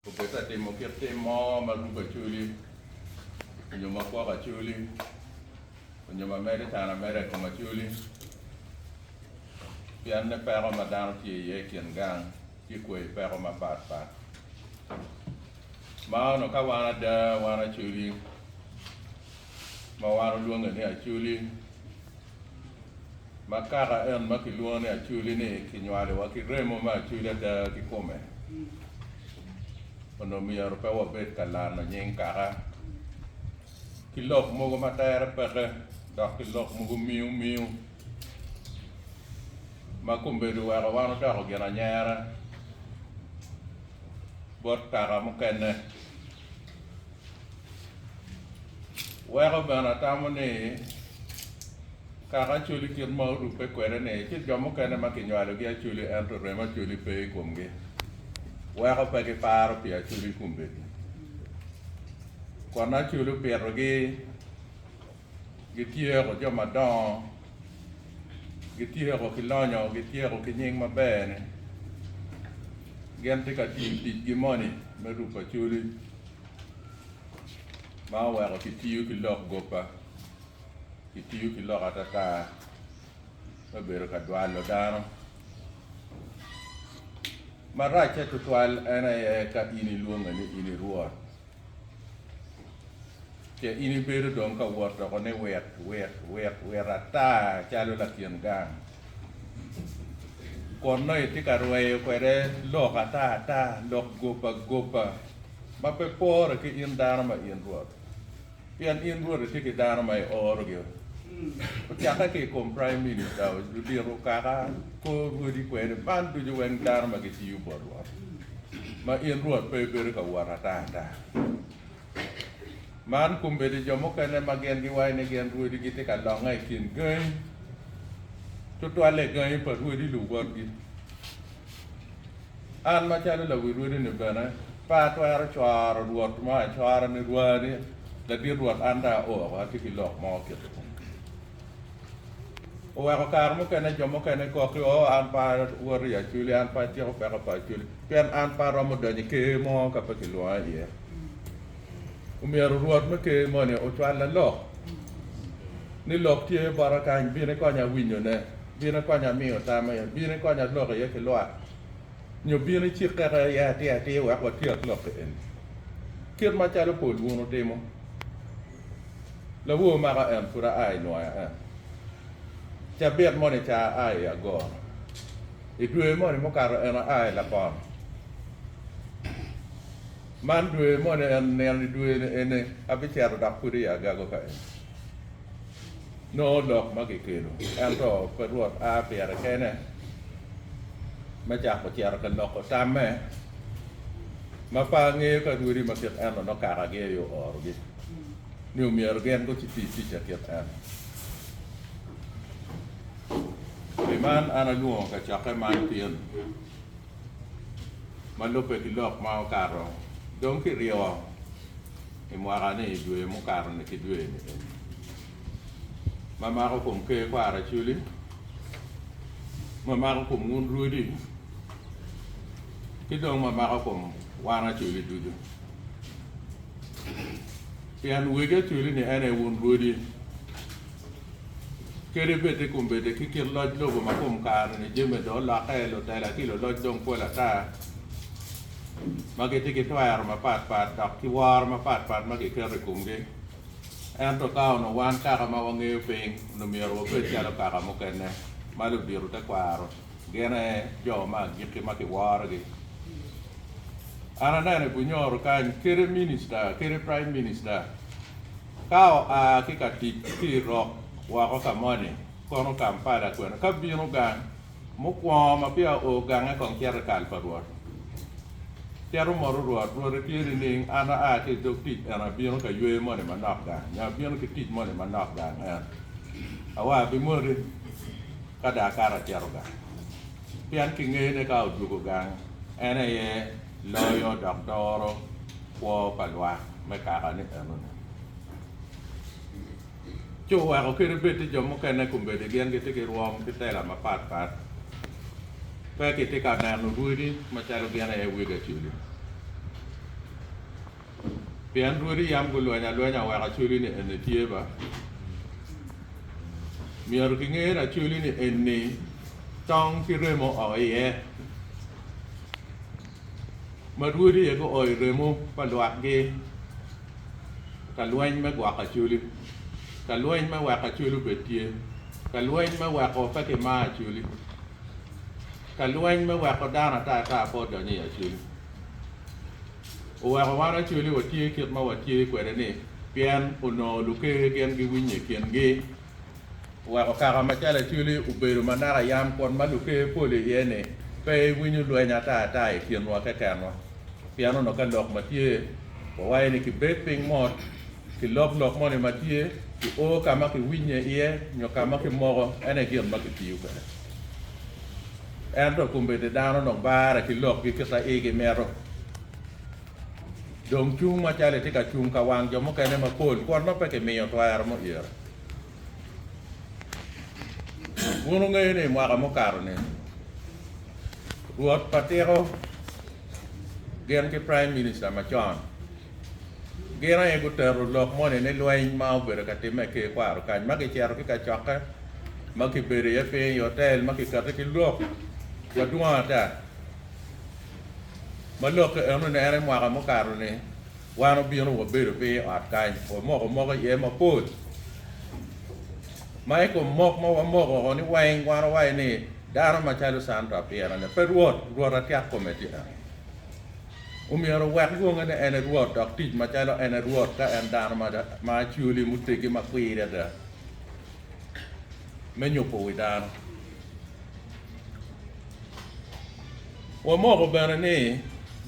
Obed ka timo kit tim mo ma rubo Acholi onyo ma kwoko Acholi onyo ma medo can ameda i kom Acholi pien ni peko ma dano tye iye i kin gang tye kwayi peko mapat pat. Ma onongo ka wan ada wan Acholi ma wan olwonge ni Acholi ma kaka en ma kilwongo ni Acholi ni kinywalowa ki remo me Acholi ada kikome, onongo myero pe wabed ka lano nying kaka ki lok mogo ma tere peke dok ki lok mogo miu miu ma kombeddi oweko wan odoko gin anyera bot kaka mukene. Weko bene atamo ni kaka Acholi kit ma orubbe kwede-ni, ci jo mukene ma kinywalogi Acholi ento remo Acholi pe i komgi, weko pe giparo pi Acholi kombeddi. Kun Acholi opitogi, gityeko jo madongo, gityeko ki lonyo, gityeko ki nying maber-ni, gin tye ka tiyo ticgi moni me rubo Acholi. Ma oweko kitiyo ki lok goba, kitiyo ki lok atata me bedo ka dwalo dano. Maracce tutwal en aye ka in ilwonge ni in i Rwot, ce in ibedo dong ka wot doko ni wit wit wit wit ata calo lakin gang, kun nongo itye ka rweyo kwede lok ata ata, lok goba goba. ma pe pore ki in dano ma in Rwot, pien in Rwot itye ki dano ma iorogi. Ocakke ki i kom Praim Minista, ludito kaka, kor rwodi kwede, man ducu weng dano ma gitiyo bot Rwot, ma in Rwot pe ibedo ka wot ata ata. Man kombeddi jo mukene ma gin giwaco ni gin rwodi gitye ka longe i kin gangi, tutwalle gangi pa rwodi luwotgi. An macalo lawi rwodi-ni bene pe atwero coro rwot mo acora ni rwani, ladit rwot an dong ao woko atye ki lok mo kiti kong. Oweko kare mukene jo mukene kok ni oo an pe awoto i Acholi, an pe atyeko peko pa Acholi pien an pe aromo donyo i ker mo ka pe kilwonga iye. Omyero rwot me ker moni ocwalla lok ni lok tye bota kany bin ikonya winyone. Bin ikonya miyo tam iye, bin ikonya lok iye ki lwak, nyo bin icikkeke iye atir atir wek watyek lok eni, kit macalo pol wun wutimo. Lawor maka en pud aa i nwoya en. Cabit moni ca aa i agoro. I dwe moni mukato en aa i lapon. Man dwe moni en nino i dwe eni abicito dok pud i agago ka eni. Nongo lok ma kikelo, ento pe Rwot a pire kene me cako cito ka loko tamme, ma pe angeyo ka rwodi ma kit eno nongo kakagi aye oorogi ni omyero gin guciti ticca kit eno. Pi man an alwongo kacokke man tin ma lubbe ki lok ma okato dong kiryo. I mwaka-ni, i dwe mukato-ni ki dwe-ni eni, ma mako kom ker kwaro Acholi, ma mako kom wun rwodi, ki dong ma mako kom wan Acholi ducu. Pien wegi Acholi-ni en aye wun rwodi, kadi bed ni kombeddi ki kit loc lobo ma kom kare-ni jami dong olokke, lutela ki luloc dong pol ata. ma gitye ki twero mapatpat dok ki woro mapatpat ma kiketo i komgi. Ento ka onongo wan kaka ma wangeyo piny, onongo myero wabed calo kaka mukene ma ludito tekwaro gin aye jo ma agikki ma kiworogi. An aneno i Bunyoro kany, kadi minista, kadi praim minista, ka oa ki ka tic ki i rok woko ka moni, kono Kampala kwene, ka bino gang, Mukwongo ma peya oo gange kong cito i kal pa Rwot. Cito moto Rwot, Rwot itye nining? An aa ki i dog tic eno abino ka yweyo moni manok gang, nyo abino ki tic moni manok gang en awa abimoti ka dong akato acito gang. Pien kingeyo ni ka odwogo gang en aye loyo dok doro kwo pa lwak me kaka ni enoni. Ci oweko kadi bed ni jo mukene kombeddi gin gitye ki rwom ki tela mapat pat, pe kitye ka neno rwodi macalo gin aye wegi Acholi. Pien rwodi yam gulwenyo alwenya wek Acholi ni eni tye ba. Myero kinge ni Acholi ni eni tong ki remo oo iye. Ma rwodi aye guoyo remo pa lwakgi ka lweny me gwoko Acholi, ka lweny me weko Acholi obed tye, ka lweny me weko pe kimar Acholi, ka lweny me weko dano ata ata pe odonyo i Acholi. Oweko wan Acholi watye kit ma watye kwede ni pien onongo luker gin giwinye i kingi. Oweko kaka macalo Acholi obedo ma naka yam kun ma luker pol iye ni pe iwinyo lweny ata ata i kinwa kekenwa pien onongo ka lok ma tye wawaco ni kibed piny mot kilok lok moni ma tye ki o ka ma kiwinye iye nyo ka ma kimoko en aye gin ma kitiyo kwede. Ento kombeddi dano dong bare ki lokgi kit ma igi mito. Dong cung macalo itye ka cung ka wang jo mukene mapol kun nongo pe kimiyo twero mo ire. Wun wungeyo ni i mwaka mukato-ni, Rwot pa Tiko gin ki Prime Minister macon gin aye gutero lok moni ni lweny ma obedo ka timme i ker kwaro kany ma kicito ki kacokke ma kibedo iye piny i otel ma kikati ki lok madwong ata ma lokke enoni en aye mwaka mukato-ni wan obino wabedo piny i ot kany wamoko moko iye mapol ma i kom mok ma wamoko woko ni weng wan owaco ni dano macalo Sandra pire-ni pe Rwot, Rwot atyak kome tye eno. Omyero owek lwonge ni en e Rwot dok tic macalo en e Rwot ka en dano ma acwali muteggi makwiri ada me nyubo wi dano. Wamoko bene ni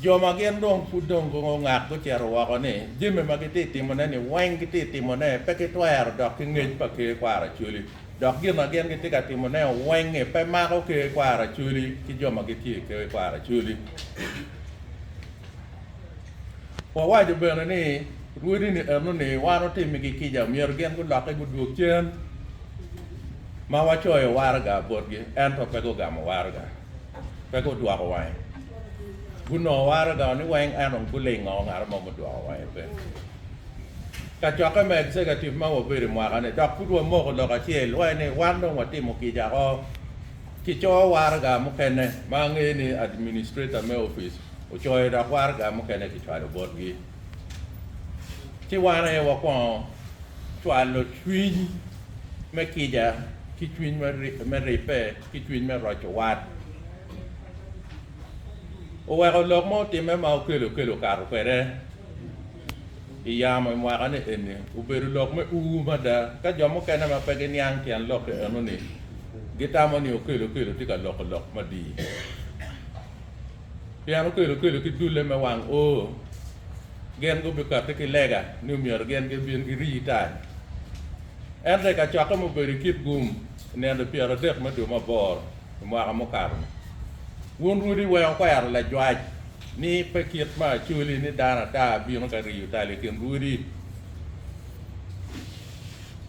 jo ma gin dong pud dong gungak gucito woko ni jami ma gitye ka timone-ni weng gitye ka timone pe kitwero dok ki ngec pa Ker Kwaro Acholi dok gin ma gin gitye ka timone weng-ngi pe mako Ker Kwaro Acholi ki jo ma gitye i Ker Kwaro Acholi. Wawaco bene ni rwodi-ni eno-ni wan otimmigi kica myero gin gulokke gudwog cen ma wacoyo waraga botgi ento pe gugamo waraga, pe gudwoko wange. Gunongo waraga ni weng ento gulingo ngat mo mudwoko wange pe. Kacokke me executive ma wabedo i mwaka-ni dok pud wamoko lok acel waci ni wan dong watimo kica ko. Kicoyo waraga mukene ma angeyo ni administrator me opic ocoyo dok waraga mukene kicwalo botgi. Ci wan aye wakwongo cwalo cwiny me kica ki cwiny me ribbe ki cwiny me roco wat. Oweko lok mo otimme ma okelo kelo okato kwede i yamo i mwaka-ni eni obedo lok me ur mada ka jo mukene ma pe giniang tyen lok enoni gitamo ni okelo kelo tye ka loko lok madii. Pien okelo kelo ki dulle me wang oo, gin gubikati ki lega ni myero gin gibin girii tal. Ento i kacokke mubedo i Kitgum i nino 30 me dwe me aboro i mwaka mukato-ni, wun rwodi weng wukwero lajwac ni pe kit ma Acholi ni dano ata bino ka riyo tal i kin rwodi.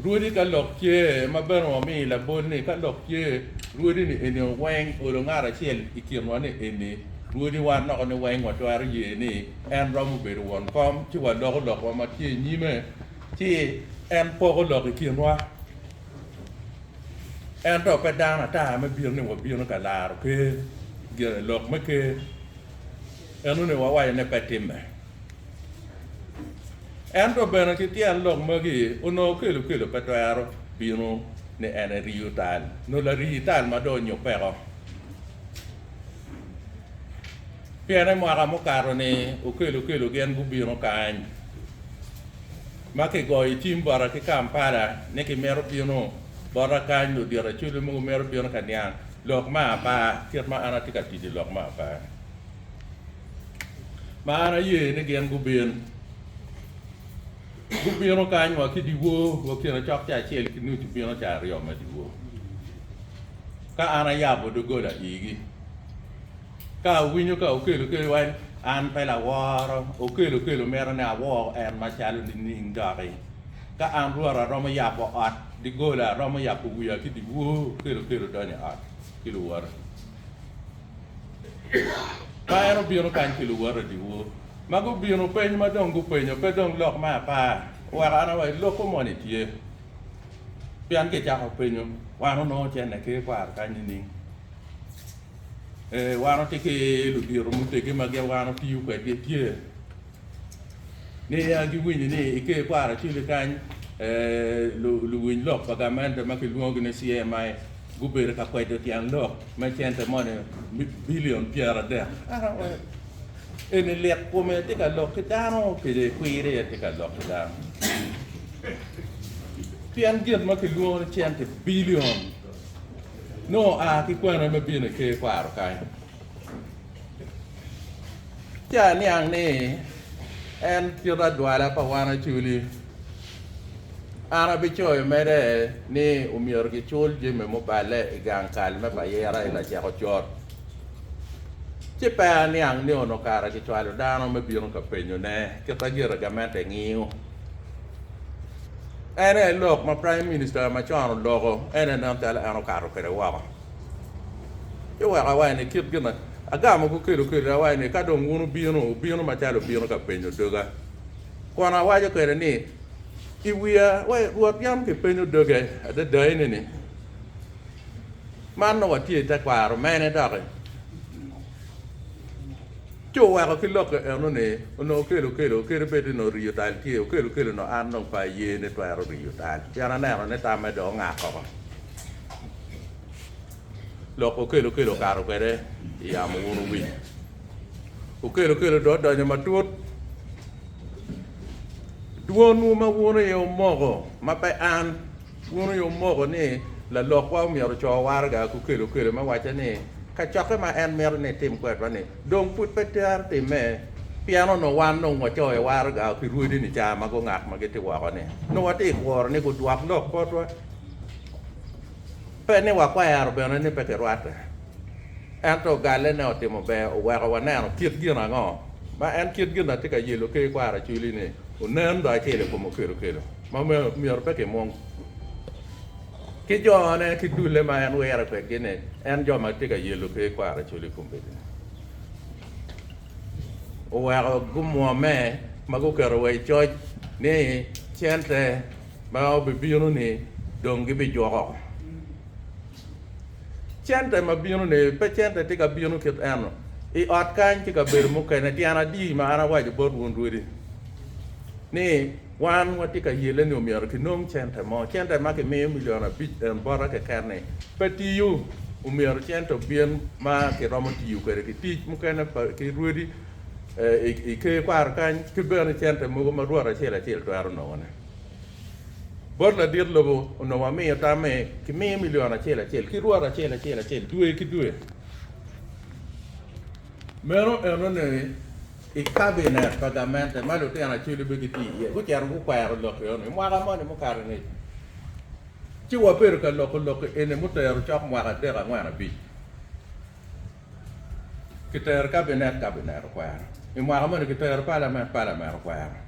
Rwodi ka lok tye, ma bene wamiyo labol ni ka lok tye, rwodi ni eni weng olo ngat acel i kinwa ni eni rwodi wan noko ni weng watwero ye ni en romo bedo won kom ci waloko lokwa ma tye i nyime ci en poko lok i kinwa. Ento pe dano ata me bino ni wabino ka laro ker, gire lok me ker eno ni wawaco ni pe timme. Ento bene ki tyen lok magi, onongo kelo kelo pe twero bino ni en eriyo tal, nyo larii tal ma dong onyo peko. Pien i mwaka mukato-ni, okelo kelo gin gubino kany, ma kigoyo cim bota ki Kampala ni kimito bino bota kany, ludito Acholi mogo mito bino ka niang lok me apar kit ma an atye ka tic i lok me apar. Ma an aye ni gin gubin. Gubino kany wa ki dyewor, wa kine cok ca acel ki nucu bino ca aryo me dyewor. Ka an ayabo doggola igi, ka awinyo ka okelo kelo wai an pe laworo, okelo kelo mito ni awor en macalo nining doki. Ka an Rwot aromo yabo ot doggola, aromo yabo wiya ki dyewor, okelo kelo donyo i ot ki luwote. Ka en obino kany ki luwote dyewor. Ma gubino peny ma dong gupenyo pe dong lok me apar oweko an awaco lokko moni tye. Pien kicako penyo wan onongo cene ki kwaro kany nining? Ee, wan watye ki ludito muteggi ma gin wan otiyo kwedgi tye. Ni ya giwinyo ni i ker kwaro aceli kany luwiny lok pa gamente ma kilwongogi ni CMI gubedo ka kwedo tyen lok me cente moni bilion 30. Eni lik kome tye ka lok ki dano kede kwiri aye tye ka lok ki dano. Pien gin ma kilwongo ni cente bilion nongo oa ki kwene me bino i ker kwaro kany. Ci aniang ni en kit adwala pa wan Acholi. An abicoyo mere ni omyero gicul jami muballe i gang kal me Payira i Lacek Ocot. Ci pe aniang ni onongo kara kicwalo dano me bino ka penyone kit ma gire gamente ngiyo. En aye lok ma Prime Minister macon oloko, en aye nen calo en okato kwede woko. Ci oweko awaco ni kit gin agamo ki kelo kelo awaco ni ka dong wun wubino, wubino macalo wubino ka penyo doga. Kun awaco kwede ni i wiya, wai Rwot yam kipenyo doge adada eni-ni, man nongo watye i tekwaro mene doki? Ci oweko ki lokke eno ni onongo kelo kelo kadi bed ni onongo riyo tal tye, okelo kelo onongo an dong pe aye ni twero riyo tal pien aneno ni tamme dong ongak oko. Lok okelo kelo okato kwede i yamo wun wuwinyo. Okelo kelo dong odonyo matut. Dwonwu ma wun aye wumoko ma pe an, wun aye wumoko ni lalokwa omyero oco waraga ki okelo kelo me wacce ni kacokke ma en mito ni etim kwedwa-ni dong pud pe twero timme pien onongo wan dong wacoyo waraga ki rwodi-ni ca ma gungak ma gitye woko-ni. Nongo watye ka kuro ni gudwok lok botwa. Pe ni wakwero bene ni pe kirwatte, ento galle-ne otimo ber oweko waneno kit gin ango ma en kit gin na tye ka yelo ker kwaro Acholi-ni onen dong acel i kom okelo kelo ma myero pe kimung ki jone ki dulle ma en wire kwedgi-ni en jo ma tye ka yelo ker kwaro Acholi kombeddi-ni oweko gumwomme ma guketo wa i coc ni cente ma obibino-ni dong gibijuko. Cente ma bino-ni pe cente tye ka bino kit eno. I ot kany ki kabedo mukene tyen adi ma an awaco bot wun rwodi ni wan watye ka yelle ni omyero kinong cente mo. Cente ma kimiyo milion abic en bota keken-ni pe tiyo. Omyero cente obin ma kiromo tiyo kwede ki tic mukene ki rwodi i ker kwaro kany ki bene cente mogo ma rwot acel acel twero nongone. Bot ladit lobo onongo wamiyo tamme kimiyo milion acel acel ki rwot acel acel acel dwe ki dwe. Meno enoni i kabinet pa gamente ma lutino Acholi bene gitye iye gucito gukwero lok enoni i mwaka moni mukato angec. Ci wabedo ka loko lok eni mutero cok mwaka adek angwen abic. Kitero kabinet, kabinet okwero. I mwaka moni kitero palament, palament okwero.